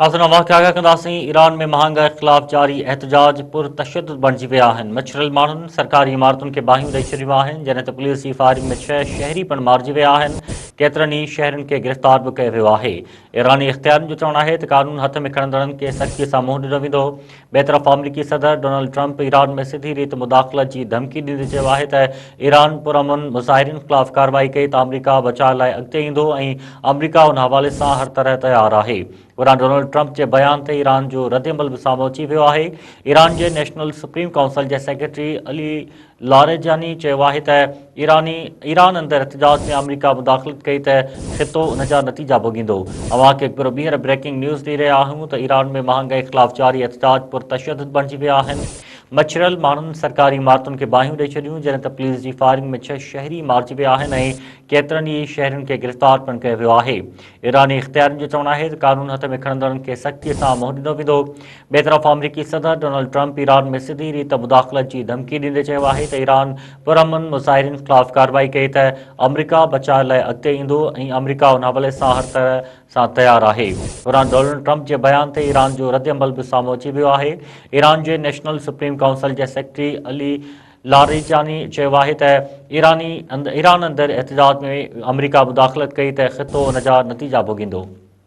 ناظرين اوهان کي آگاهه ڪنداسين ايران ۾ مهانگائي خلاف جاري احتجاج پر تشدد بڻجي ويا آهن مڇريل ماڻهن سرڪاري عمارتن کي باهيون ڏئي ڇڏيون آهن جڏهن ته پوليس جي فائرنگ ۾ ڇهه شهري پڻ مارجي ويا آهن ڪيترن ئي شهرين کي گرفتار به ڪيو ويو آهي ايراني اختيارين جو چوڻ آهي ته قانون هٿ ۾ کڻندڙن کي سختي سان منهن ڏنو ويندو ٻئي طرف آمريڪي صدر ڊونلڊ ٽرمپ ايران ۾ سڌي ريت مداخلت جي ڌمڪي ڏيندي چيو آهي ته ايران پرامن مظاهرين خلاف ڪارروائي ڪئي ته آمريڪا بچاء لاء اڳتي ايندو ۽ آمريڪا ان حوالي سان هر طرح تيار آهي. هوڏانهن ڊونلڊ ٽرمپ جي بيان تي ايران جو ردعمل به سامهون اچي ويو آهي. ايران جي نيشنل سپريم ڪائونسل جي سيڪريٽري علي لاريجاني چيو آهي ته ايراني ايران اندر احتجاج ۾ آمريڪا مداخلت ڪئي ته خطو ان جا نتيجا ڀوڳيندو. اوهان کي هڪ ڀيرو ٻيهر بريڪنگ نيوز ڏئي رهيا آهيون ته ايران ۾ مهانگائي خلاف جاري احتجاج پرتشدد بڻجي ويا آهن. مڇريل ماڻهن سرڪاري عمارتن کي باهيون ڏئي ڇڏيون جڏهن ته پوليس جي فائرنگ ۾ ڇهه شهري مارجي ويا آهن ۽ ڪيترن ئي شهرين کي گرفتار پڻ ڪيو ويو آهي. ايراني اختيارين جو چوڻ آهي ته قانون هٿ ۾ کڻندڙن کي سختي سان منهن ڏنو ويندو. ٻئي طرف آمريڪي صدر ڊونلڊ ٽرمپ ايران ۾ سڌي ريت مداخلت جي ڌمڪي ڏيندي چيو آهي ته ايران پرامن مظاهرين خلاف ڪارروائي ڪئي ته آمريڪا بچاء لاء اڳتي ايندو ۽ آمريڪا ان حوالي سان هر طرح سان تيار آهي. هوڏانهن ڊونلڊ ٽرمپ جي بيان تي ايران جو ردعمل به سامهون اچي ويو آهي. ايران جي نيشنل سپريم ڪائونسل جي سيڪريٽري علي لاريجاني چيو آهي ته ايراني ايران اندر احتجاج ۾ آمريڪا مداخلت ڪئي ته خطو ان جا نتيجا ڀوڳيندو.